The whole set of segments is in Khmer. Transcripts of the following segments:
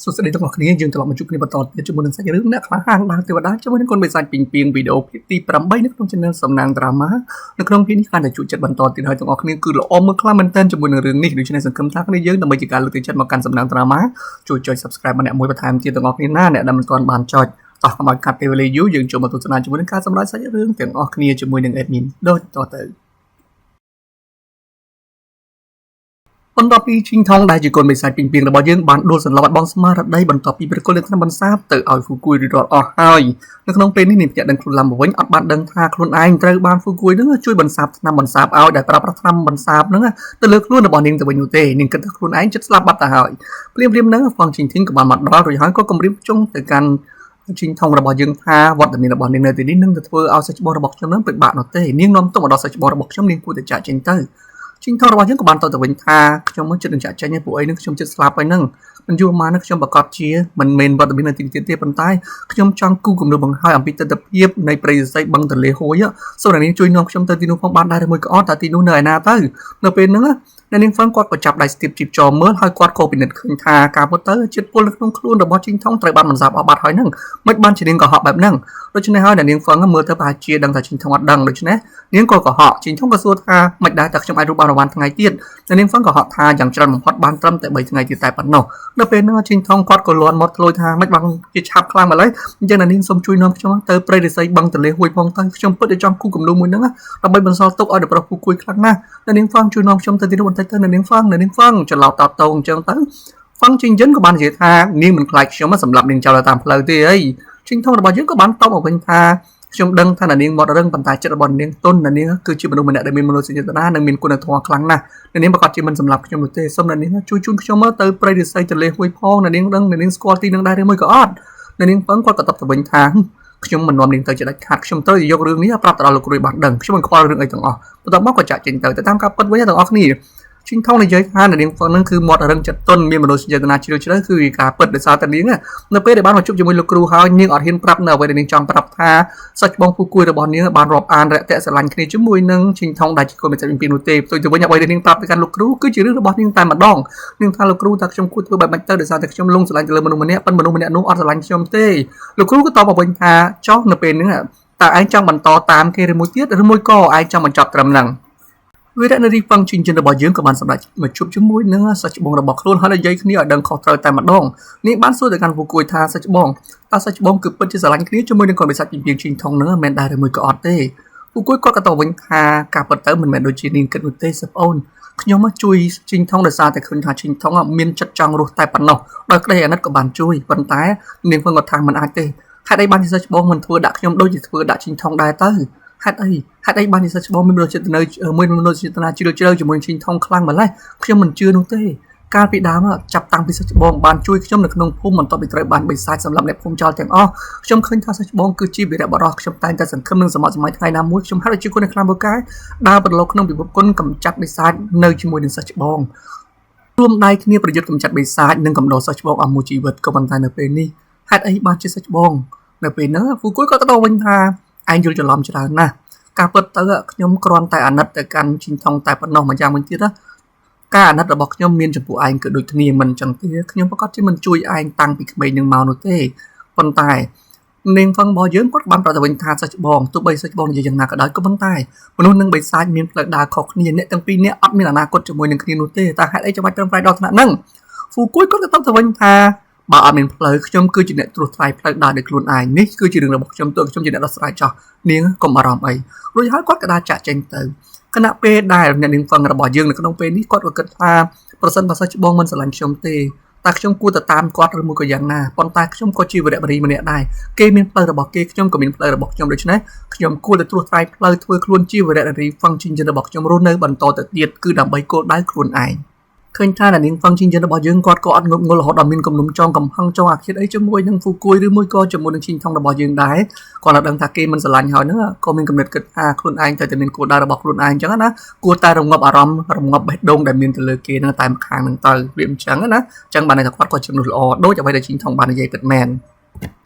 សួស្តីទាំងអស់គ្នាយើងត្រឡប់មកជួបគ្នាបន្តទៀតជាមួយនឹងសាច់រឿងអ្នកខ្លាហានដើរទេវតាជាមួយនឹងកូនបិសាចពីងពីងវីដេអូភាគទី8នៅក្នុង Channel សំណាង Drama នៅក្នុងភាគនេះកាន់តែជួបចិត្តបន្តទៀតហើយទាំងអស់គ្នាគឺល្អមើលខ្លាំងមែនទែនជាមួយនឹងរឿងនេះដូច្នេះសង្ឃឹមថាគ្នាយើងដើម្បីជាការលើកទឹកចិត្តមកកាន់សំណាង Drama ជួយចុច Subscribe ម្នាក់មួយបន្ថែមទៀតទាំងអស់គ្នាណាអ្នកដែលមិនទាន់បានចុចតោះកុំឲ្យកាត់ពេលវេលាយូរយើងចូលមកទស្សនាជាមួយនឹងការសម្រេចសាច់រឿងទាំងអស់គ្នាជាមួយនឹង Admin ដូចតទៅ បន្ទាប់ពីឈីងថងដែលជាកូនបិសាចពីងពីងរបស់យើងបានដួលសន្លប់បាត់បង់ស្មារតីបន្ទាប់ពីប្រគល់នៅក្នុងបន្សាបទៅឲ្យហ្វូគួយរួចរាល់អស់ហើយនៅក្នុងពេលនេះនាងភ្ញាក់ដឹងខ្លួនឡើងមកវិញអត់បានដឹងថាខ្លួនឯងត្រូវបានហ្វូគួយនឹងជួយបន្សាបថ្នាំបន្សាបឲ្យដែលប្រើប្រាស់ថ្នាំបន្សាបនឹងទៅលើខ្លួនរបស់នាងទៅវិញនោះទេនាងគិតថាខ្លួនឯងជិតស្លាប់បាត់ទៅហើយភ្លាមៗហ្នឹងហ្វងឈីងធីងក៏បានមកដល់រួចហើយក៏គំរាមជុំទៅកាន់ឈីងថងរបស់យើងថាវត្តមានរបស់នាងនៅទីនេះនឹងទៅធ្វើឲ្យសាច់ច្បងរបស់ខ្ញុំនឹងពិបាកនោះទេនាងនាំទុកមកដល់សាច់ច្បងរបស់ខ្ញុំនាងគួរតែចាកចេញទៅ ជីងថងរបស់យើងក៏បានតទៅវិញថាខ្ញុំមិនចិត្តនឹងចាក់ចេញទេពួកអីនឹងខ្ញុំចិត្តស្លាប់ហើយនឹងមិនយូរមកនេះខ្ញុំប្រកាសជាមិនមែនវត្តមាននៅទីនេះទៀតទេប៉ុន្តែខ្ញុំចង់គូគំនូបង្ហើយអំពីទិដ្ឋភាពនៃព្រៃសរសៃបឹងទន្លេហួយសូមអ្នកនាងជួយនាំខ្ញុំទៅទីនោះផងបានដែរឬមួយក៏អត់តើទីនោះនៅឯណាទៅនៅពេលហ្នឹងអ្នកនាងហ្វឹងគាត់ក៏ចាប់ដៃស្ទាបជីបចរមើលហើយគាត់ក៏ពិនិត្យឃើញថាការពិតទៅជាតិពុលនៅក្នុងខ្លួនរបស់ជីងថងត្រូវបានបន្សាបអស់បាត់ហើយហ្នឹងមិនបានជានាងកុហកបែបហ្នឹងដូច្នេះហើយអ្នកនាងហ្វឹងមើលទៅប្រហែលជាដឹងថាជីងថងអត់ដឹងដូច្នេះ នាងក៏កុហកជីងធំក៏សួរថាមិនដែរតែខ្ញុំអាចរស់បានប្រហែលថ្ងៃទៀតនាងហ្វឹងកុហកថាយ៉ាងច្រើនបំផុតបានត្រឹមតែ3ថ្ងៃទៀតតែប៉ុណ្ណោះនៅពេលហ្នឹងជីងធំគាត់ក៏លាន់មាត់ធ្លួយថាមិនបានជាឆាប់ខ្លាំងម្ល៉េះអញ្ចឹងនាងសូមជួយនាំខ្ញុំទៅព្រៃរិស័យបឹងទន្លេហួយផងទៅខ្ញុំពិតជាចង់គូគំនូមួយហ្នឹងដើម្បីបន្សល់ទុកឲ្យដល់ប្រុសគូគួយខ្លាំងណាស់នាងហ្វឹងជួយនាំខ្ញុំទៅទីនោះបន្តិចទៅនាងហ្វឹងនាងហ្វឹងច្រឡោតតតងអញ្ចឹងទៅហ្វឹងជីងយិនក៏បាននិយាយថានាងមិនខ្លាចខ្ញុំសម្រាប់នាងចោលតាមផ្លូវទេអីជីងធំរបស់យើងក៏បានតបមកវិញថាខ្ញុំដឹងថាអ្នកនាងមាត់រឹងប៉ុន្តែចិត្តរបស់នាងទន់អ្នកនាងគឺជាមនុស្សម្នាក់ដែលមានមនោសញ្ចេតនានិងមានគុណធម៌ខ្លាំងណាស់អ្នកនាងប្រកាសជាមិនសម្លាប់ខ្ញុំនោះទេសូមអ្នកនាងជួយជូនខ្ញុំទៅព្រៃឫស្សីទន្លេហួយផងអ្នកនាងដឹងអ្នកនាងស្គាល់ទីនឹងដែរឬមួយក៏អត់អ្នកនាងពឹងគាត់ក៏តបទៅវិញថាខ្ញុំមិននាំនាងទៅជាដាច់ខាតខ្ញុំត្រូវយករឿងនេះប្រាប់ទៅដល់លោកគ្រូបានដឹងខ្ញុំមិនខ្វល់រឿងអីទាំងអស់បន្ទាប់មកក៏ចាក់ចេញទៅទៅតាមការពិតវិញទាំងអស់គ្នាជីងថងនិយាយថានាងហ្វឹងនឹងគឺមាត់រឹងចិត្តទន់មានមនោសញ្ចេតនាជ្រាលជ្រៅគឺការពិតដោយសារតែនាងនៅពេលដែលបានមកជួបជាមួយលោកគ្រូហើយនាងអត់ហ៊ានប្រាប់នៅអ្វីដែលនាងចង់ប្រាប់ថាសាច់បងពូគួយរបស់នាងបានរាប់អានរាក់ទាក់ស្រឡាញ់គ្នាជាមួយនឹងជីងថងដែលជាកូនមិត្តពីនោះទេផ្ទុយទៅវិញអ្វីដែលនាងប្រាប់ទៅកាន់លោកគ្រូគឺជារឿងរបស់នាងតែម្ដងនាងថាលោកគ្រូថាខ្ញុំគួរធ្វើបែបម៉េចទៅដោយសារតែខ្ញុំលងស្រឡាញ់ទៅលើមនុស្សម្នាក់ប៉ុន្តែមនុស្សម្នាក់នោះអត់ស្រឡាញ់ខ្ញុំទេលោកគ្រូក៏តបមកវិញថាចោះនៅពេលហ្នឹងតើឯងចង់បន្តតាមគេឬមួយទៀតឬមួយក៏ឯងចង់បញ្ចប់ត្រឹមហ្នឹងវីរៈនារីហ្វឹងជីងចិនរបស់យើងក៏បានសម្រេចមកជួបជាមួយនឹងសាច់ច្បងរបស់ខ្លួនហើយនិយាយគ្នាឲ្យដឹងខុសត្រូវតែម្ដងនាងបានសួរទៅកាន់ពូគួយថាសាច់ច្បងតើសាច់ច្បងគឺពិតជាស្រឡាញ់គ្នាជាមួយនឹងកូនបិសាចពីងពីងជីងថងហ្នឹងមិនដែរឬមួយក៏អត់ទេពូគួយគាត់ក៏តវិញថាការពិតទៅមិនមែនដូចជានាងគិតនោះទេសិប្អូនខ្ញុំជួយជីងថងដោយសារតែឃើញថាជីងថងមានចិត្តចង់រស់តែប៉ុណ្ណោះដោយក្តីអាណិតក៏បានជួយប៉ុន្តែនាងហ្វឹងគាត់ថាមិនអាចទេហេតុអីបានជាសាច់ច្បងមិនធ្វើដាក់ខ្ញុំដូចជាធ្វើដាក់ជីងថងដែរទៅហេតុអីហេតុអីបានជាសិស្សច្បងមានមនោចេតនាមួយមនោចេតនាជ្រាលជ្រៅជាមួយជីងថងខ្លាំងម្ល៉េះខ្ញុំមិនជឿនោះទេកាលពីដើមចាប់តាំងពីសិស្សច្បងបានជួយខ្ញុំនៅក្នុងភូមិបន្ទាប់ពីត្រូវបានបិសាចសម្រាប់អ្នកភូមិចោលទាំងអស់ខ្ញុំឃើញថាសិស្សច្បងគឺជាវីរៈបុរសខ្ញុំតែងតែសង្ឃឹមនឹងសមត្ថសម័យថ្ងៃណាមួយខ្ញុំហាក់ដូចជាគុណខ្លាំងពូកែដើរប្រឡូកក្នុងពិភពគុណកម្ចាត់បិសាចនៅជាមួយនឹងសិស្សច្បងរួមដៃគ្នាប្រយុទ្ធកម្ចាត់បិសាចនិងកំដរសិស្សច្បងអស់មួយជីវិតក៏ប៉ុន្តែនៅពេលនេះហេតុអីបានជាសិស្សច្បងនៅពេលហ្នឹងហ្វូគួយក៏ទៅដល់វិញថាឯងយល់ច្រឡំច្រើនណាស់ការពិតទៅខ្ញុំគ្រាន់តែអាណិតទៅកាន់ជីងថងតែប៉ុណ្ណោះមួយយ៉ាងវិញទៀតណាការអាណិតរបស់ខ្ញុំមានចំពោះឯងគឺដូចគ្នាមិនចឹងទេខ្ញុំប្រកាសជាមិនជួយឯងតាំងពីក្មេងនឹងមកនោះទេប៉ុន្តែនាងហ្វឹងរបស់យើងគាត់បានប្រាប់ទៅវិញថាសាច់ច្បងទោះបីសាច់ច្បងនិយាយយ៉ាងណាក៏ដោយក៏ប៉ុន្តែមនុស្សនិងបិសាចមានផ្លូវដើរខុសគ្នាអ្នកទាំងពីរនាក់អត់មានអនាគតជាមួយនឹងគ្នានោះទេតើហេតុអីចាំបាច់ត្រឹមប្រែដល់ថ្នាក់ហ្នឹងហ្វូគួយគាត់ក៏តបទៅវិញថាបើអត់មានផ្លូវខ្ញុំគឺជាអ្នកត្រួសត្រាយផ្លូវដើរដោយខ្លួនឯងនេះគឺជារឿងរបស់ខ្ញុំទោះខ្ញុំជាអ្នកដោះស្រាយចោះនាងកុំបារម្ភអីរួចហើយគាត់ក៏ដើរចាក់ចេញទៅខណៈពេលដែលអ្នកនាងហ្វឹងរបស់យើងនៅក្នុងពេលនេះគាត់ក៏គិតថាប្រសិនបើសិស្សច្បងមិនស្រឡាញ់ខ្ញុំទេតើខ្ញុំគួរទៅតាមគាត់ឬមួយក៏យ៉ាងណាប៉ុន្តែខ្ញុំក៏ជាវីរៈបុរីម្នាក់ដែរគេមានផ្លូវរបស់គេខ្ញុំក៏មានផ្លូវរបស់ខ្ញុំដូច្នេះខ្ញុំគួរតែត្រួសត្រាយផ្លូវធ្វើខ្លួនជាវីរៈនារីហ្វឹងជីងចិនរបស់ខ្ញុំរស់នៅបន្តទៅទៀតគឺដើម្បីគោលដៅខ្លួនឯងឃើញថាអ្នកនាងហ្វឹងជីងចិនរបស់យើងគាត់ក៏អត់ងប់ងល់រហូតដល់មានគំនុំចងកំហឹងចងអាឃាតអីជាមួយនឹងហ្វូគួយឬមួយក៏ជាមួយនឹងជីងថងរបស់យើងដែរគាត់ដល់ដឹងថាគេមិនស្រឡាញ់ហើយហ្នឹងក៏មានកំណត់គិតថាខ្លួនឯងត្រូវតែមានគោលដៅរបស់ខ្លួនឯងអញ្ចឹងណាគួរតែរងាប់អារម្មណ៍រងាប់បេះដូងដែលមានទៅលើគេហ្នឹងតែម្ខាងហ្នឹងទៅវាអញ្ចឹងណាអញ្ចឹងបានន័យថាគាត់ក៏ជាមនុស្សល្អដូចអ្វីដែលជីងថងបាននិយាយពិតមែន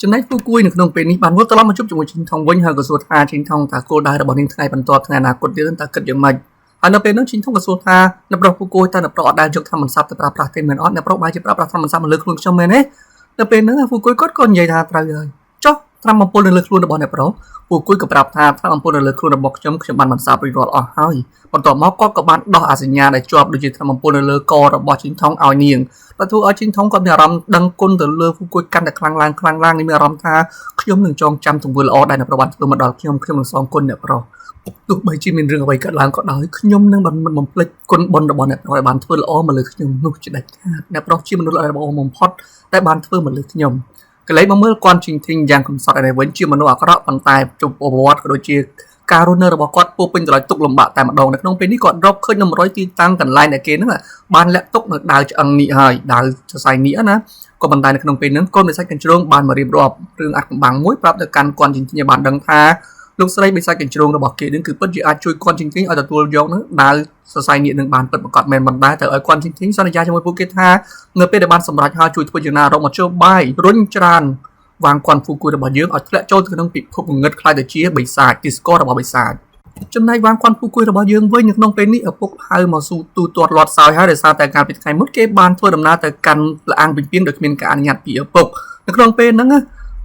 ចំណែកពូគួយនៅក្នុងពេលនេះបានវិលត្រឡប់មកជួបជាមួយជីងថងវិញហើយក៏សួរថាជីងថងតើគោលដៅរបស់នាងថ្ងៃបន្ទាប់ថ្ងៃអនាគតទៀតតើគិតយ៉ាងម៉េច ហើយនៅពេលហ្នឹងជីងថងក៏សួរថាអ្នកប្រុសពូគួយតើអ្នកប្រុសអត់ដែលយកថ្នាំបន្សាបទៅប្រើប្រាស់ទេមែនអត់អ្នកប្រុសបែរជាប្រើប្រាស់ថ្នាំបន្សាបមកលើខ្លួនខ្ញុំមែនទេនៅពេលហ្នឹងពូគួយគាត់ក៏និយាយថាត្រូវហើយចុះថ្នាំបំពុលនៅលើខ្លួនរបស់អ្នកប្រុសពូគួយក៏ប្រាប់ថាថ្នាំបំពុលនៅលើខ្លួនរបស់ខ្ញុំខ្ញុំបានបន្សាបរួចរាល់អស់ហើយបន្ទាប់មកគាត់ក៏បានដោះអាសញ្ញាដែលជាប់ដូចជាថ្នាំបំពុលនៅលើករបស់ជីងថងឲ្យនាងដែលធ្វើឲ្យជីងថងគាត់មានអារម្មណ៍ដឹងគុណទៅលើពូគួយកាន់តែខ្លាំងឡើងខ្លាំងឡើងនេះមានអារម្មណ៍ថាខ្ញុំនឹងចងចាំទង្វើល្អដែលអ្នកប្រុសបានធ្វើមកដល់ខ្ញុំខ្ញុំនឹងសងគុណអ្នកប្រុសទោះបីជាមានរឿងអ្វីកើតឡើងក៏ដោយខ្ញុំនឹងមិនបំភ្លេចគុណបុណ្យរបស់អ្នកប្រុសដែលបានធ្វើល្អមកលើខ្ញុំនោះជាដាច់ខាតអ្នកប្រុសជាមនុស្សល្អបំផុតដែលបានធ្វើមកលើខ្ញុំកន្លែងមកមើលគាត់ជីងធីងយ៉ាងកំសត់ឯនេះវិញជាមនុស្សអាក្រក់ប៉ុន្តែជុំប្រវត្តិក៏ដូចជាការរស់នៅរបស់គាត់ពោពេញទៅដោយទុក្ខលំបាកតែម្ដងនៅក្នុងពេលនេះគាត់រកឃើញនៅ100ទីតាំងកន្លែងដែលគេហ្នឹងបានលាក់ទុកនៅដាវឆ្អឹងនេះហើយដាវសរសៃនេះណាក៏ប៉ុន្តែនៅក្នុងពេលហ្នឹងកូនបិសាចកញ្ជ្រោងបានមករៀបរាប់រឿងអាត់កំបាំងមួយប្រាប់ទៅកាន់គាត់ជីងធីងឲ្យបានដឹងថាលោកស្រីបិសាចកញ្ជ្រោងរបស់គេនឹងគឺពិតជាអាចជួយគាត់ជីងធីងឲ្យទទួលយកនឹងដាវសរសៃនេះនឹងបានពិតប្រាកដមែនប៉ុន្តែត្រូវឲ្យគាត់ជីងធីងសន្យាជាមួយពួកគេថានៅពេលដែលបានសម្រេចហើយជួយធ្វើយ៉ាងណារកមកចូលបាយរុញច្រានវាងគាត់ហ្វូគួយរបស់យើងឲ្យធ្លាក់ចូលទៅក្នុងពិភពងងឹតខ្លាយទៅជាបិសាចទីស្គាល់របស់បិសាចចំណែកវាងគាត់ហ្វូគួយរបស់យើងវិញនៅក្នុងពេលនេះឪពុកហៅមកស៊ូទូទាត់លាត់សោយហើយដោយសារតែការពីថ្ងៃមុនគេបានធ្វើដំណើរទៅកាន់លអាងពីងពីងដោយគ្មានការអនុញ្ញាតពីឪពុកនៅក្នុងពេលហ្នឹង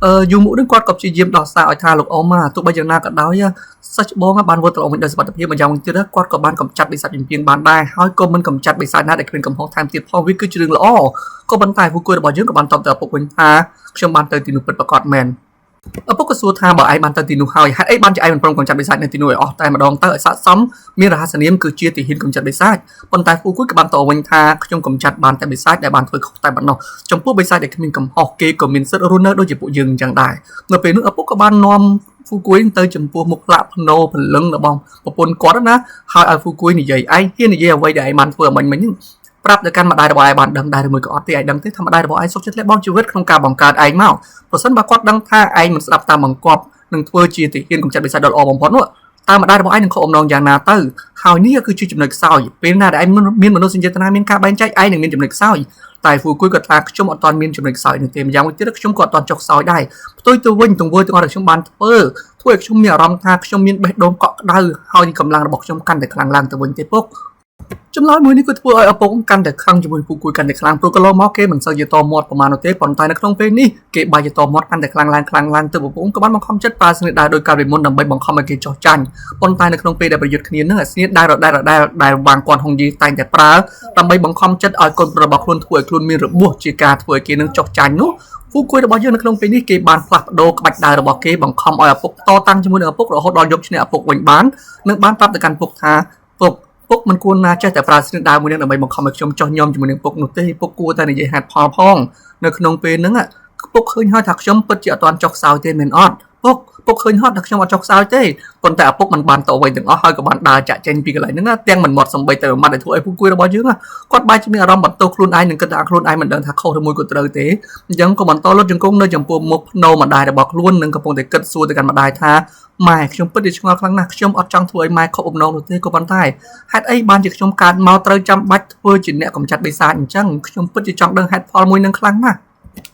អឺយូមុនឹងគាត់ក៏ព្យាយាមដោះសារឲ្យថាលោកអ៊ំទោះបីយ៉ាងណាក៏ដោយសិស្សច្បងបានវត្តត្រឡប់វិញដោយសុវត្ថិភាពម្យ៉ាងវិញទៀតគាត់ក៏បានកម្ចាត់បិសាចពីងពីងបានដែរហើយក៏មិនកម្ចាត់បិសាចណាដែលគ្មានកំហុសថែមទៀតផងវាគឺជារឿងល្អក៏ប៉ុន្តែហ្វូគួយរបស់យើងក៏បានតបទៅឪពុកវិញថាខ្ញុំបានទៅទីនោះពិតប្រាកដមែនឪពុកក៏សួរថាបើឯងបានទៅទីនោះហើយហេតុអីបានជាឯងមិនព្រមកម្ចាត់បិសាចនៅទីនោះឲ្យអស់តែម្ដងទៅឲ្យស័ក្តិសមមានរហស្សនាមគឺជាទាហានកម្ចាត់បិសាចប៉ុន្តែហ្វូគួយក៏បានតវិញថាខ្ញុំកម្ចាត់បានតែបិសាចដែលបានធ្វើខុសតែប៉ុណ្ណោះចំពោះបិសាចដែលគ្មានកំហុសគេក៏មានសិទ្ធិរស់នៅដូចជាពួកយើងអញ្ចឹងដែរនៅពេលនោះឪពុកក៏បាននាំហ្វូគួយទៅចំពោះមុខផ្លាកភ្នោព្រលឹងរបស់ប្រពន្ធគាត់ណាហើយឲ្យហ្វូគួយនិយាយឯងហ៊ាននិយាយអ្វីដែលឯងបានធ្វើអមិញមិញហ្នឹងប្រាប់ទៅកាន់ម្ដាយរបស់ឯងបានដឹងដែរឬមួយក៏អត់ទេឯងដឹងទេថាម្ដាយរបស់ឯងសុខចិត្តលះបង់ជីវិតក្នុងការបង្កើតឯងមកប្រសិនបើគាត់ដឹងថាឯងមិនស្ដាប់តាមបង្គាប់នឹងធ្វើជាទាហានកម្ចាត់បិសាចដ៏ល្អបំផុតនោះតើម្ដាយរបស់ឯងនឹងខកអំណងយ៉ាងណាទៅហើយនេះគឺជាចំណុចខ្សោយពេលណាដែលឯងមានមនោសញ្ចេតនាមានការបែងចែកឯងនឹងមានចំណុចខ្សោយតែហ្វូគួយគាត់ថាខ្ញុំអត់ទាន់មានចំណុចខ្សោយនោះទេម្យ៉ាងមួយទៀតខ្ញុំក៏អត់ទាន់ចុះខ្សោយដែរផ្ទុយទៅវិញទង្វើទាំងអស់ដែលខ្ញុំបានធ្វើធ្វើឲ្យខ្ញុំមានអារម្មណ៍ថាខ្ញុំមានបេះដូងកក់ក្ដៅហើយកម្លាំងរបស់ខ្ញុំកាន់តែខ្លាំងឡើងទៅវិញទេពុកចម្លើយមួយនេះក៏ធ្វើឲ្យឪពុកកាន់តែខឹងជាមួយពូគួយកាន់តែខ្លាំងព្រោះកន្លងមកគេមិនសូវជាតមាត់ប្រហែលនោះទេប៉ុន្តែនៅក្នុងពេលនេះគេបែរជាតមាត់កាន់តែខ្លាំងឡើងខ្លាំងឡើងទៅឪពុកក៏បានបង្ខំចិត្តប្រើស្នាដៃដោយការវិមុនដើម្បីបង្ខំឲ្យគេចោះចាញ់ប៉ុន្តែនៅក្នុងពេលដែលប្រយុទ្ធគ្នានឹងស្នាដៃរដែលរដែលដែលវាងគាត់ហុងយីតែងតែប្រើដើម្បីបង្ខំចិត្តឲ្យកូនប្រុសរបស់ខ្លួនធ្វើឲ្យខ្លួនមានរបួសជាការធ្វើឲ្យគេនឹងចោះចាញ់នោះហ្វូគួយរបស់យើងនៅក្នុងពេលនេះគេបានផ្លាស់ប្ដូរក្បាច់ដាវរបស់គេបង្ខំឲ្យឪពុកតតាំងជាមួយនឹងឪពុករហូតដល់យកឈ្នះឪពុកវិញបាននិងបានប្រាប់ទៅកាន់ពុកថាពុកពុកមិនគួរណាចេះតែប្រើស្នាដៅមួយនឹងដើម្បីបង្ខំឲ្យខ្ញុំចោះញោមជាមួយនឹងពុកនោះទេពុកគួរតែនិយាយហេតុផលផងនៅក្នុងពេលហ្នឹងពុកឃើញហើយថាខ្ញុំពិតជាអត់ទាន់ចុះខ្សោយទេមែនអត់ពុកពុកឃើញហត់ថាខ្ញុំអត់ចុះខ្សោយទេប៉ុន្តែឪពុកមិនបានតអ្វីទាំងអស់ហើយក៏បានដើរចាក់ចេញពីកន្លែងហ្នឹងទាំងមិនមាត់សំបីតែមួយម៉ាត់ដែលធ្វើឲ្យពូគួយរបស់យើងគាត់បែរជាមានអារម្មណ៍បន្ទោសខ្លួនឯងនិងគិតថាខ្លួនឯងមិនដឹងថាខុសឬមួយក៏ត្រូវទេអញ្ចឹងក៏បន្តលុតជង្គង់នៅចំពោះមុខភ្នោម្ដាយរបស់ខ្លួននិងកំពុងតែគិតសួរទៅកាន់ម្ដាយថាម៉ែខ្ញុំពិតជាឆ្ងល់ខ្លាំងណាស់ខ្ញុំអត់ចង់ធ្វើឲ្យម៉ែខកបំណងនោះទេក៏ប៉ុន្តែហេតុអីបានជាខ្ញុំកើតមកត្រូវចាំបាច់ធ្វើជាអ្នកកម្ចាត់បិសាចអញ្ចឹងខ្ញុំពិតជាចង់ដឹងហេតុផលមួយនឹងខ្លាំងណាស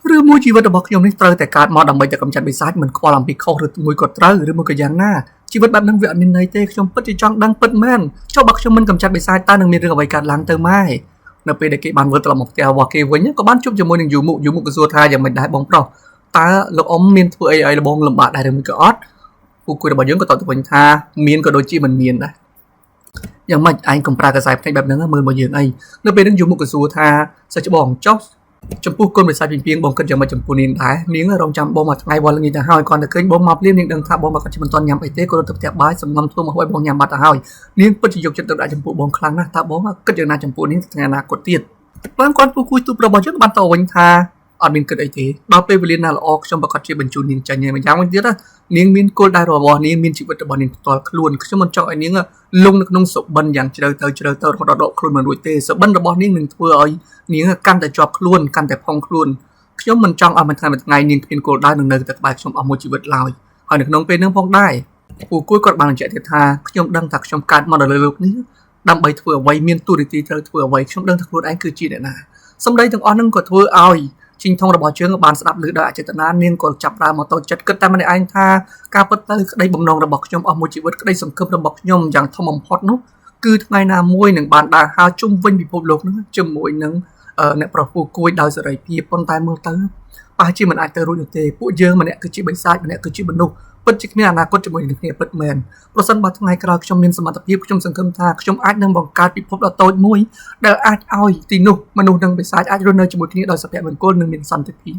់ឬមួយជីវិតរបស់ខ្ញុំនេះត្រូវតែកើតមកដើម្បីតែកម្ចាត់បិសាចមិនខ្វល់អំពីខុសឬមួយក៏ត្រូវឬមួយក៏យ៉ាងណាជីវិតបែបហ្នឹងវាអត់មានន័យទេខ្ញុំពិតជាចង់ដឹងពិតមែនចុះបើខ្ញុំមិនកម្ចាត់បិសាចតើនឹងមានរឿងអ្វីកើតឡើងទៅម៉ែនៅពេលដែលគេបានវិលត្រឡប់មកផ្ទះរបស់គេវិញក៏បានជួបជាមួយនឹងយូមុយូមុក៏សួរថាយ៉ាងម៉េចដែរបងប្រុសតើលោកអ៊ំមានធ្វើអីឲ្យលបងលំបាកដែរឬមួយក៏អត់ពូគួយរបស់យើងក៏តបទៅវិញថាមានក៏ដូចជាមិនមានដែរយ៉ាងម៉េចឯងកុំប្រើកសែភ្នែកបែបហ្នឹងមើលមកយើងអីនៅពេលហ្នឹងយូមុក៏សួរថាសិស្សច្បងចុះចំពោះគុណវិស័យពីងពីងបងគិតយ៉ាងម៉េចចំពោះនាងដែរនាងរងចាំបងមួយថ្ងៃវល់ល្ងាចទៅហើយគាត់តែឃើញបងមកភ្លាមនាងដឹងថាបងមកគាត់ជាមិនទាន់ញ៉ាំអីទេក៏រត់ទៅផ្ទះបាយសំងំធ្វើមកឲ្យបងញ៉ាំបាត់ទៅហើយនាងពិតជាយកចិត្តទុកដាក់ចំពោះបងខ្លាំងណាស់តើបងគិតយ៉ាងណាចំពោះនាងថ្ងៃអនាគតទៀតបានគាត់ពូគួយទូរបស់យើងបានតវិញថាអត់មានគិតអីទេដល់ពេលវេលាណាល្អខ្ញុំប្រកាសជាបញ្ជូននាងចាញ់ហើយម្យ៉ាងវិញទៀតនាងមានគោលដៅរបស់នាងមានជីវិតរបស់នាងផ្ទាល់ខ្លួនខ្ញុំមិនចង់ឲ្យនាងលងនៅក្នុងសុបិនយ៉ាងជ្រៅទៅជ្រៅទៅរហូតដល់ដកខ្លួនមិនរួចទេសុបិនរបស់នាងនឹងធ្វើឲ្យនាងកាន់តែជាប់ខ្លួនកាន់តែផុងខ្លួនខ្ញុំមិនចង់ឲ្យមួយថ្ងៃមួយថ្ងៃនាងគ្មានគោលដៅនឹងនៅតែក្បែរខ្ញុំអស់មួយជីវិតឡើយហើយនៅក្នុងពេលនេះផងដែរពូគួយគាត់បានបញ្ជាក់ទៀតថាខ្ញុំដឹងថាខ្ញុំកើតមកដល់លើលោកនេះដើម្បីធ្វើអ្វីមានទូរនីតិត្រូវធ្វើអ្វីខ្ញុំដឹងថាខ្លួនឯងគឺជាអ្នកណាសម្ដីទាំងអស់ហ្នឹងក៏ធ្វើឲ្យជីងថងរបស់ជើងបានស្ដាប់ឮដោយអចេតនានាងក៏ចាប់ដើមមកតូចចិត្តគិតតែម្នាក់ឯងថាការពិតទៅក្តីបំណងរបស់ខ្ញុំអស់មួយជីវិតក្តីសង្ឃឹមរបស់ខ្ញុំយ៉ាងធំបំផុតនោះ គឺថ្ងៃណាមួយនឹងបានដើរហើរជុំវិញពិភពលោកហ្នឹងជាមួយនឹងអ្នកប្រុសពូគួយដោយសេរីភាពប៉ុន្តែមើលទៅប្រហែលជាមិនអាចទៅរួចនោះទេពួកយើងម្នាក់គឺជាបិសាចម្នាក់គឺជាមនុស្សពិតជាគ្មានអនាគតជាមួយនឹងគ្នាពិតមែនប្រសិនបើថ្ងៃក្រោយខ្ញុំមានសមត្ថភាពខ្ញុំសង្ឃឹមថាខ្ញុំអាចនឹងបង្កើតពិភពដ៏តូចមួយដែលអាចឲ្យទីនោះមនុស្សនិងបិសាចអាចរស់នៅជាមួយគ្នាដោយសុភមង្គលនិងមានសន្តិភាព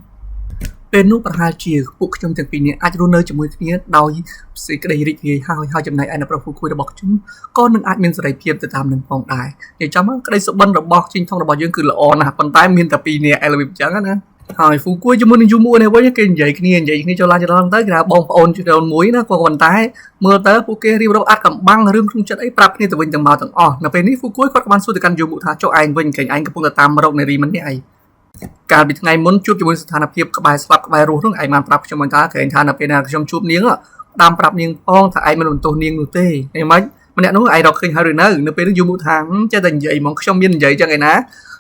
ពេលនោះប្រហែលជាពួកខ្ញុំទាំងពីរនាក់អាចរស់នៅជាមួយគ្នាដោយសេចក្តីរីករាយហើយហើយចំណែកឯអ្នកប្រុសគូគួយរបស់ខ្ញុំក៏នឹងអាចមានសេរីភាពទៅតាមនឹងផងដែរនិយាយចំក្តីសុបិនរបស់ជីងថងរបស់យើងគឺល្អណាស់ប៉ុន្តែមានតែពីរនាក់ឯរបៀបអញ្ចឹងណាហើយហ្វូគួយជាមួយនឹងយូមួនេះវិញគេនិយាយគ្នានិយាយគ្នាចូលឡើងចូលឡើងទៅគេថាបងប្អូនចូលមួយណាក៏ប៉ុន្តែមើលទៅពួកគេរៀបរាប់អាត់កំបាំងរឿងក្នុងចិត្តអីប្រាប់គ្នាទៅវិញទៅមកទាំងអស់នៅពេលនេះហ្វូគួយគាត់ក៏បានសួរទៅកាន់យូមួថាចុះឯងវិញគេឯងកំពុងតែតាមរកនារីម្នាក់អីកាលពីថ្ងៃមុនជួបជាមួយស្ថានភាពក្បែរស្លាប់ក្បែររស់នោះឯងបានប្រាប់ខ្ញុំថាក្រែងថានៅពេលណាខ្ញុំជួបនាងតាមប្រាប់នាងផងថាឯងមិនបន្ទោសនាងនោះទេហីម៉េចម្នាក់នោះឯងរកឃើញហើយឬនៅនៅពេលនោះយូមុថាចេះតែនិយាយហ្មងខ្ញុំមាននិយាយចឹងឯណ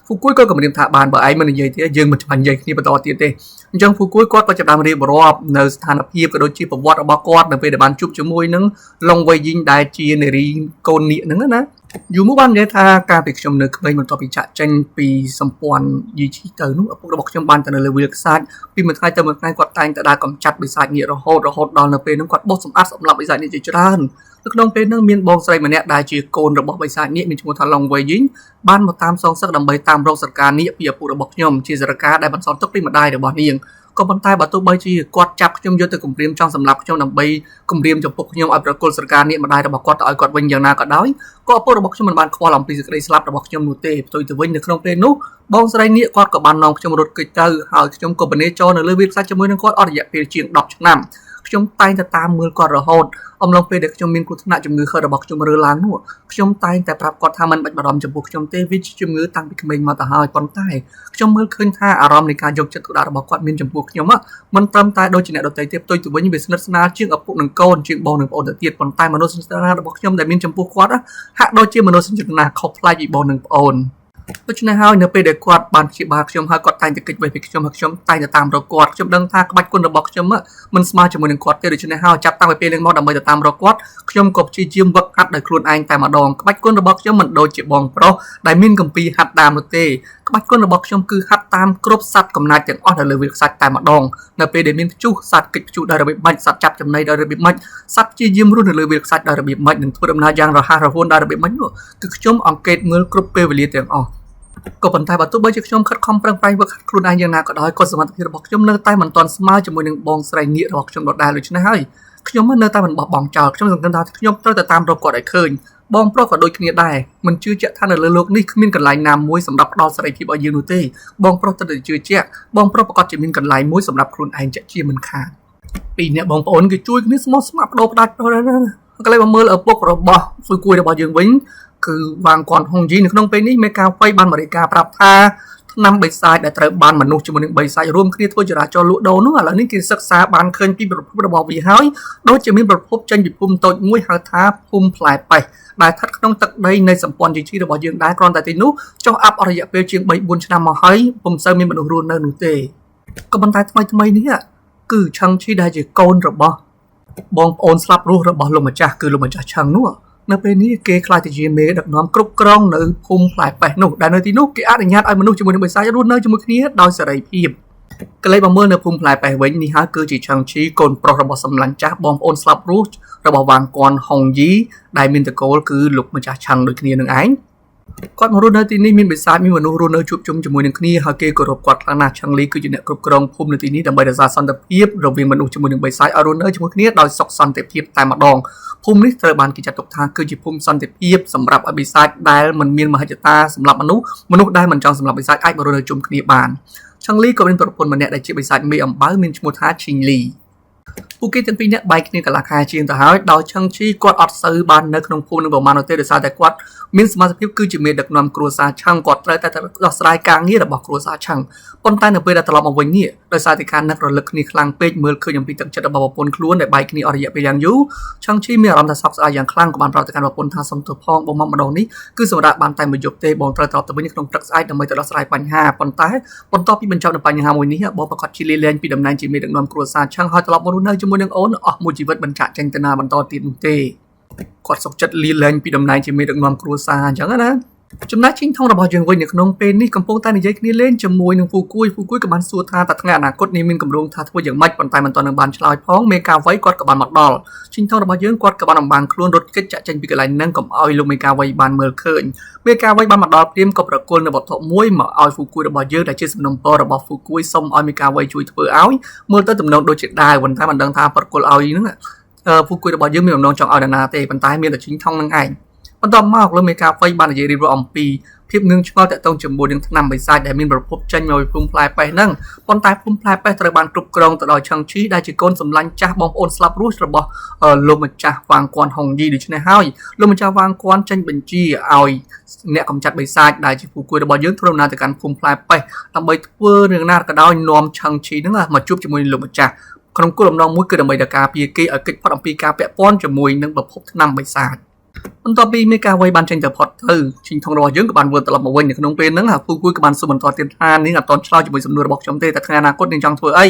ាហ្វូគួយក៏គំរាមថាបានបើឯងមិននិយាយទេយើងមិនច្បាស់និយាយគ្នាបន្តទៀតទេអញ្ចឹងហ្វូគួយគាត់ក៏ចាប់ផ្ដើមរៀបរាប់នៅស្ថានភាពក៏ដូចជាប្រវត្តិរបស់គាត់នៅពេលដែលបានជួបជាមួយនឹងឡុងវៃយីងដែលជានារីកូននាគហ្នឹងណាយូមូបាននិយាយថាកាលពីខ្ញុំនៅក្មេងបន្ទាប់ពីចាក់ចេញពីសម្ព័ន្ធយីឈីទៅនោះឪពុករបស់ខ្ញុំបានទៅនៅលើវាលខ្សាច់ពីមួយថ្ងៃទៅមួយថ្ងៃគាត់តែងតែដើរកម្ចាត់បិសាចនាគរហូតរហូតដល់នៅពេលនោះគាត់បោសសម្អាតសម្លាប់បិសាចនាគជាច្រើននៅក្នុងពេលនោះមានបងស្រីម្នាក់ដែលជាកូនរបស់បិសាចនាគមានឈ្មោះថាឡុងវៃយីងបានមកតាមសងសឹកដើម្បីតាមរកសរការនាគពីឪពុករបស់ខ្ញុំជាសរការដែលបន្សល់ទុកពីម្ដាយរបស់នាងក៏ប៉ុន្តែបើទោះបីជាគាត់ចាប់ខ្ញុំយកទៅគំរាមចង់សម្លាប់ខ្ញុំដើម្បីគំរាមចំពោះខ្ញុំឲ្យប្រគល់សរការនាគម្ដាយរបស់គាត់ទៅឲ្យគាត់វិញយ៉ាងណាក៏ដោយក៏ឪពុករបស់ខ្ញុំមិនបានខ្វល់អំពីសេចក្តីស្លាប់របស់ខ្ញុំនោះទេផ្ទុយទៅវិញនៅក្នុងពេលនោះបងស្រីនាគគាត់ក៏បាននាំខ្ញុំរត់គេចទៅហើយខ្ញុំក៏បនេចរនៅលើវាលខ្សាច់ជាមួយនឹងគាត់អស់រយៈពេលជាង10ឆ្នាំខ្ញុំតែងតែតាមមើលគាត់រហូតអំឡុងពេលដែលខ្ញុំមានគ្រោះថ្នាក់ជំងឺខើរបស់ខ្ញុំរើឡើងនោះខ្ញុំតែងតែប្រាប់គាត់ថាមិនបាច់បារម្ភចំពោះខ្ញុំទេវាជាជំងឺតាំងពីក្មេងមកទៅហើយប៉ុន្តែខ្ញុំមើលឃើញថាអារម្មណ៍នៃការយកចិត្តទុកដាក់របស់គាត់មានចំពោះខ្ញុំមិនត្រឹមតែដូចជាអ្នកដទៃទេផ្ទុយទៅវិញវាស្និទ្ធស្នាលជាងឪពុកនិងកូនជាងបងនិងប្អូនទៅទៀតប៉ុន្តែមនោសញ្ចេតនារបស់ខ្ញុំដែលមានចំពោះគាត់ហាក់ដូចជាមនោសញ្ចេតនាខុសប្លែកពីបងនិងប្អូនដូច្នេះហើយនៅពេលដែលគាត់បានព្យាបាលខ្ញុំហើយគាត់តែងតែគេចវេះពីខ្ញុំហើយខ្ញុំតែងតែតាមរកគាត់ខ្ញុំដឹងថាក្បាច់គុណរបស់ខ្ញុំមិនស្មើជាមួយនឹងគាត់ទេដូច្នេះហើយចាប់តាំងពីពេលនេះមកដើម្បីទៅតាមរកគាត់ខ្ញុំក៏ព្យាយាមវឹកហាត់ដោយខ្លួនឯងតែម្ដងក្បាច់គុណរបស់ខ្ញុំមិនដូចជាបងប្រុសដែលមានកម្ពីហាត់តាមនោះទេក្បាច់គុណរបស់ខ្ញុំគឺហាត់តាមគ្រប់សត្វកំណាចទាំងអស់នៅលើវាលខ្សាច់តែម្ដងនៅពេលដែលមានព្យុះសត្វគេចព្យុះដោយរបៀបម៉េចសត្វចាប់ចំណីដោយរបៀបម៉េចសត្វព្យាយាមរស់នៅលើវាលខ្សាច់ដោយរបៀបម៉េចនិងធ្វើដំណើរយ៉ាងរហ័សរហួនដោយរបៀបម៉េចនោះគឺខ្ញុំអង្កេតមើលគ្រប់ពេលវេលាទាំងអស់ក៏ប៉ុន្តែបើទោះបីជាខ្ញុំខិតខំប្រឹងប្រែងវឹកហាត់ខ្លួនឯងយ៉ាងណាក៏ដោយក៏សមត្ថភាពរបស់ខ្ញុំនៅតែមិនទាន់ស្មើជាមួយនឹងបងស្រីនាគរបស់ខ្ញុំដដែលដូច្នេះហើយខ្ញុំនៅតែមិនបោះបង់ចោលខ្ញុំសង្ឃឹមថាខ្ញុំត្រូវតែតាមរកគាត់ឲ្យឃើញបងប្រុសក៏ដូចគ្នាដែរមិនជឿជាក់ថានៅលើលោកនេះគ្មានកន្លែងណាមួយសម្រាប់ផ្ដល់សេរីភាពឲ្យយើងនោះទេបងប្រុសត្រូវតែជឿជាក់បងប្រុសប្រកាសជាមានកន្លែងមួយសម្រាប់ខ្លួនឯងជាក់ជាមិនខានពីរអ្នកបងប្អូនគេជួយគ្នាស្មោះស្ម័គ្របដូរផ្ដាច់កន្លែងមកមើលឪពុករបស់ស៊ុយគួយរបស់យើងវិញគឺវាងគាត់ហុងយីនៅក្នុងពេលនេះមេកាហ្វៃបានមករាយការណ៍ប្រាប់ថាថ្នាំបិសាចដែលត្រូវបានមនុស្សជាមួយនឹងបិសាចរួមគ្នាធ្វើចរាចរណ៍លក់ដូរនោះឥឡូវនេះគេសិក្សាបានឃើញពីប្រភពរបស់វាហើយដូចជាមានប្រភពចេញពីភូមិតូចមួយហៅថាភូមិផ្លែប៉េះដែលស្ថិតក្នុងទឹកដីនៃសម្ព័ន្ធយីជីរបស់យើងដែរគ្រាន់តែទីនោះចុះអាប់អស់រយៈពេលជាង3 4ឆ្នាំមកហើយពុំសូវមានមនុស្សរស់នៅនោះទេក៏ប៉ុន្តែថ្មីថ្មីនេះគឺឆឹងឈីដែលជាកូនរបស់បងប្អូនស្លាប់រស់របស់លោកម្ចាស់គឺលោកម្ចាស់ឆឹងនោះនៅពេលនេះគេខ្លាចទៅជាមេដឹកនាំគ្រប់គ្រងនៅភូមិផ្លែប៉េះនោះដែលនៅទីនោះគេអនុញ្ញាតឲ្យមនុស្សជាមួយនឹងបិសាចរស់នៅជាមួយគ្នាដោយសេរីភាពកលេសមកមើលនៅភូមិផ្លែប៉េះវិញនេះហើយគឺជាឆឹងឈីកូនប្រុសរបស់សម្លាញ់ចាស់បងប្អូនស្លាប់រស់របស់វាងគន់ហុងយីដែលមានតកូលគឺលោកម្ចាស់ឆឹងដូចគ្នានឹងឯងគាត់មករស់នៅទីនេះមានបិសាចមានមនុស្សរស់នៅជួបជុំជាមួយនឹងគ្នាហើយគេគោរពគាត់ខ្លាំងណាស់ឆឹងលីគឺជាអ្នកគ្រប់គ្រងភូមិនៅទីនេះដើម្បីរក្សាសន្តិភាពរវាងមនុស្សជាមួយនឹងបិសាចឲ្យរស់នៅជាមួយគ្នាដោយសុខសន្តិភាពតែម្ដងភូមិនេះត្រូវបានគេចាត់ទុកថាគឺជាភូមិសន្តិភាពសម្រាប់ឲ្យបិសាចដែលមិនមានមហិច្ឆតាសម្រាប់មនុស្សមនុស្សដែលមិនចង់សម្រាប់បិសាចអាចមករស់នៅជុំគ្នាបានឆឹងលីក៏មានប្រពន្ធម្នាក់ដែលជាបិសាចមេអំបៅមានឈ្មោះថាឈីងលីពួកគេទាំងពីរនាក់បែកគ្នាកន្លះខែជាងទៅហើយដោយឆឹងឈីគាត់អត់សូវបាននៅក្នុងភូមិនឹងប្រមាណនោះទេដោយសារតែគាត់មានសមាជិកគឺជាមេដឹកនាំគ្រួសារឆឹងគាត់ត្រូវតែដោះស្រាយការងាររបស់គ្រួសារឆឹងប៉ុន្តែនៅពេលដែលត្រឡប់មកវិញនេះដោយសារតែការនឹករលឹកគ្នាខ្លាំងពេកមើលឃើញអំពីទឹកចិត្តរបស់ប្រពន្ធខ្លួនដែលបែកគ្នាអស់រយៈពេលយ៉ាងយូរឆឹងឈីមានអារម្មណ៍ថាសោកស្ដាយយ៉ាងខ្លាំងក៏បានប្រាប់ទៅកាន់ប្រពន្ធថាសុំទោសផងបងមកម្ដងនេះគឺសម្រាប់បានតែមួយយប់ទេបងត្រូវត្រឡប់ទៅវិញក្នុងព្រឹកស្អែកដើម្បីទៅដោះស្រាយបញ្ហាប៉ុន្តែបន្ទាប់ពីបញ្ចប់នៅបញ្ហាមួយនេះបងប្រកាសជាលាលែងពីតំណែងជាមេដឹកនាំគ្រួសារឆឹងហើយត្រឡប់មករស់នៅជាមួយនឹងអូនអស់មួយជីវិតមិនចាក់ចេញទៅណាបន្តទៀតនោះទេ គាត់សុខចិត្តលាលែងពីតំណែងជាមេដឹកនាំគ្រួសារអញ្ចឹងណាចំណែកជីងថងរបស់យើងវិញនៅក្នុងពេលនេះកំពុងតែនិយាយគ្នាលេងជាមួយនឹងហ្វូគួយហ្វូគួយក៏បានសួរថាតើថ្ងៃអនាគតនេះមានគម្រោងថាធ្វើយ៉ាងម៉េចប៉ុន្តែមិនទាន់នឹងបានឆ្លើយផងមេកាវ័យគាត់ក៏បានមកដល់ជីងថងរបស់យើងគាត់ក៏បានអំបាំងខ្លួនរត់គេចចាក់ចេញពីកន្លែងហ្នឹងកុំឲ្យលោកមេកាវ័យបានមើលឃើញមេកាវ័យបានមកដល់ព្រាមក៏ប្រគល់នៅវត្ថុមួយមកឲ្យហ្វូគួយរបស់យើងដែលជាសំណុំពររបស់ហ្វូគួយសុំឲ្យមេកាវ័យជួយធ្វើឲ្យមើលទៅទំនងដូចជាដាវប៉ុន្តែមិនដឹងថាប្រគល់ឲ្យហ្នឹងហ្វូគួយរបស់យើងមានបំណងចង់ឲ្យនរណាទេប៉ុន្តែមានតែជីងថងនឹងឯងបន្ទាប់មកលោកមេកាវ័យបាននិយាយរៀបរាប់អំពីភាពងឿងឆ្ងល់តាក់ទងជាមួយនឹងថ្នាំបិសាចដែលមានប្រភពចេញមកពីភូមិផ្លែប៉េះហ្នឹងប៉ុន្តែភូមិផ្លែប៉េះត្រូវបានគ្រប់គ្រងទៅដោយឆឹងឈីដែលជាកូនសម្លាញ់ចាស់បងប្អូនស្លាប់រស់របស់លោកម្ចាស់វ៉ាងគួនហុងយីដូច្នេះហើយលោកម្ចាស់វ៉ាងគួនចេញបញ្ជាឲ្យអ្នកកម្ចាត់បិសាចដែលជាผู้គួយរបស់យើងធ្វើដំណើរទៅកាន់ភូមិផ្លែប៉េះដើម្បីធ្វើរឿងណាក៏ដោយនាំឆឹងឈីហ្នឹងមកជួបជាមួយនឹងលោកម្ចាស់ក្នុងគោលបំណងមួយគឺដើម្បីដល់ការពារគេឲ្យគេចផុតអំពីការពាក់ព័ន្ធជាមួយនឹងប្រភពថ្នាំបិសាចបន្ទាប់ពីមេកាវ័យបានចេញទៅផុតទៅជីងថងរបស់យើងក៏បានវិលត្រឡប់មកវិញនៅក្នុងពេលហ្នឹងហ្វូគួយក៏បានសួរបន្តទៀតថានាងអត់ទាន់ឆ្លើយជាមួយសំណួររបស់ខ្ញុំទេតែថ្ងៃអនាគតនាងចង់ធ្វើអី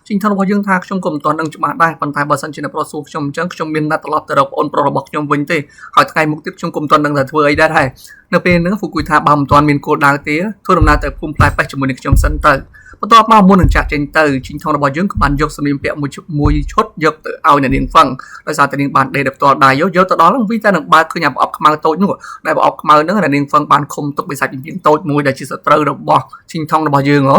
ជីងថងរបស់យើងថាខ្ញុំក៏មិនទាន់ដឹងច្បាស់ដែរប៉ុន្តែបើសិនជាអ្នកប្រុសសួរខ្ញុំអញ្ចឹងខ្ញុំមានណាត់ត្រឡប់ទៅរកប្អូនប្រុសរបស់ខ្ញុំវិញទេហើយថ្ងៃមុខទៀតខ្ញុំក៏មិនទាន់ដឹងថាធ្វើអីដែរនៅពេលហ្នឹងហ្វូគួយថាបើមិនទាន់មានគោលដៅទេធ្វើដំណើរទៅភូមិផ្លែប៉េះជាមួយនឹងខ្ញុំសិនទៅបន្ទាប់មកមុននឹងចាក់ចេញទៅជីងថងរបស់យើងក៏បានយកសម្លៀកបំពាក់មួយមួយឈុតយកទៅឲ្យអ្នកនាងហ្វឹងដោយសារតែនាងបានដេកដល់ផ្ទាល់ដៃយកយកទៅដល់ហ្នឹងវាតែនឹងបើកឃើញអាប្រអប់ខ្មៅតូចនោះដែលប្រអប់ខ្មៅហ្នឹងអ្នកនាងហ្វឹងបានឃុំទុកបិសាចពីងតូចមួយដែលជាសត្រូវរបស់ជីងថងរបស់យើងហ៎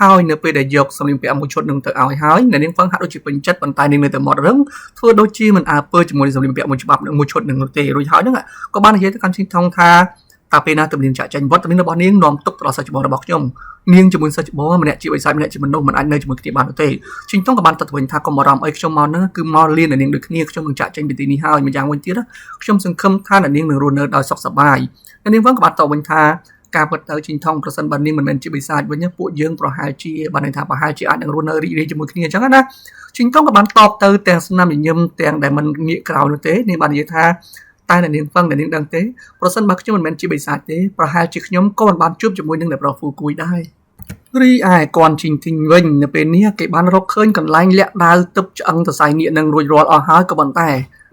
ហើយនៅពេលដែលយកសម្លៀកបំពាក់មួយឈុតនឹងទៅឲ្យហើយអ្នកនាងហ្វឹងហាក់ដូចជាពេញចិត្តប៉ុន្តែនាងនៅតែមាត់រឹងធ្វើដូចជាមិនអើពើជាមួយសម្លៀកបំពាក់មួយច្បាប់មួយឈុតនឹងនោះទេរួចហើយហ្នឹងក៏បាននិយាយទៅកាន់ជីងថងថាតើពេលណាទំនាញចាក់ចេញវត្តមានរបស់នាងនាំទុកទៅដល់សិស្សច្បងរបស់ខ្ញុំនាងជាមួយសិស្សច្បងម្នាក់ជាបិសាចម្នាក់ជាមនុស្សម្នអាចនៅជាមួយគ្នាបាននោះទេជីងតុងក៏បានតទៅវិញថាកុំបារម្ភអីខ្ញុំមកហ្នឹងគឺមកលៀននាងដូចគ្នាខ្ញុំនឹងចាក់ចេញពីទីនេះហើយម្យ៉ាងវិញទៀតខ្ញុំសង្ឃឹមថានាងនឹងរស់នៅដោយសុខសប្បាយនាងវិញក៏បានតវិញថាការពិតទៅជីងថងប្រសិនបើនាងមិនមែនជាបិសាចវិញពួកយើងប្រហែលជាបានន័យថាប្រហែលជាអាចនឹងរស់នៅរីករាយជាមួយគ្នាអញ្ចឹងណាជីងថងក៏បានតបទៅទាំងស្នាមញញឹមទាំងដែលមិនងាកក្រោយនោះទេនាងបាននិយាយថាតែអ្នកនាងហ្វឹងអ្នកនាងដឹងទេប្រសិនបើខ្ញុំមិនមែនជាបិសាចទេប្រហែលជាខ្ញុំក៏មិនបានជួបជាមួយនឹងអ្នកប្រុសហ្វូគួយដែររីឯគន់ជីងធីងវិញនៅពេលនេះគេបានរកឃើញកន្លែងលាក់ដាវទឹកឆ្អឹងសរសៃនាគនឹងរួចរាល់អស់ហើយក៏ប៉ុន្តែ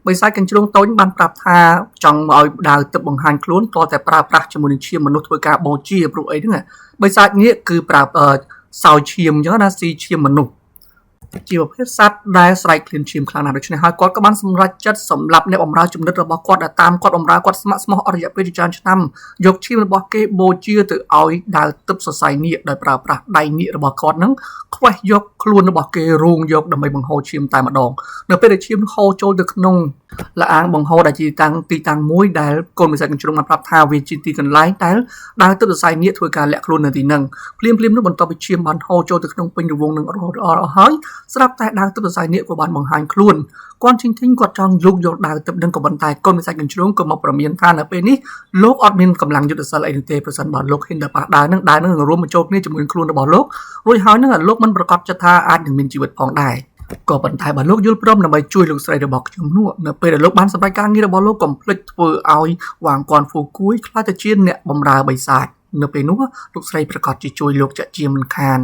បិសាចកញ្ជ្រោងតូចបានប្រាប់ថាចង់មកឲ្យដាវទឹកបង្ហាញខ្លួនតតែប្រើប្រាស់ជាមួយនឹងឈាមមនុស្សធ្វើការបូជាព្រោះអីហ្នឹងបិសាចនាគគឺប្រើសោយឈាមអញ្ចឹងណាស៊ីឈាមមនុស្សជាប្រភេទសត្វដែលស្រែកឃ្លានឈាមខ្លាំងណាស់ដូច្នេះហើយគាត់ក៏បានសម្រេចចិត្តសម្លាប់អ្នកបម្រើជំនិតរបស់គាត់ដែលតាមគាត់បម្រើគាត់ស្ម័គ្រស្មោះអស់រយៈពេលជាច្រើនឆ្នាំយកឈាមរបស់គេបូជាទៅឲ្យដាវទឹកសរសៃនាគដោយប្រើប្រាស់ដៃនាគរបស់គាត់ហ្នឹងខ្វេះយកខ្លួនរបស់គេរូងយកដើម្បីបង្ហូរឈាមតែម្ដងនៅពេលដែលឈាមហូរចូលទៅក្នុងលអាងបង្ហូរដែលជាតាំងទីតាំងមួយដែលកូនបិសាចកញ្ជ្រុងបានប្រាប់ថាវាជាទីកន្លែងដែលដាវទឹកសរសៃនាគធ្វើការលាក់ខ្លួននៅទីហ្នឹងភ្លាមៗនោះបន្ទាប់ពីឈាមបានហូរចូលទៅក្នុងពេញរង្វង់នឹងរហូតអស់ហើយស្រាប់តែដាវទឹកសរសៃនាគក៏បានបង្ហាញខ្លួនគាត់ជីងធីងគាត់ចង់លូកយកដាវទឹកនឹងក៏ប៉ុន្តែកូនបិសាចកញ្ជ្រុងក៏មកប្រមានថានៅពេលនេះលោកអត់មានកម្លាំងយុទ្ធសិលអីនោះទេប្រសិនបើលោកហ៊ានទៅប៉ះដាវនឹងដាវនឹងរួមបញ្ចូលគ្នាជាមួយខ្លួនរបស់លោករួចហើយនឹងលោកមិនប្រកាសចិត្តថាអាចនឹងមានជីវិតផងដែរក៏ប៉ុន្តែបើលោកយល់ព្រមដើម្បីជួយលោកស្រីរបស់ខ្ញុំនោះនៅពេលដែលលោកបានសម្រេចការងាររបស់លោកកុំភ្លេចធ្វើឲ្យវ៉ាងគន់ហ្វូគួយក្លាយទៅជាអ្នកបម្រើបិសាចនៅពេលនោះលោកស្រីប្រកាសជាជួយលោកចាក់ជាមិនខាន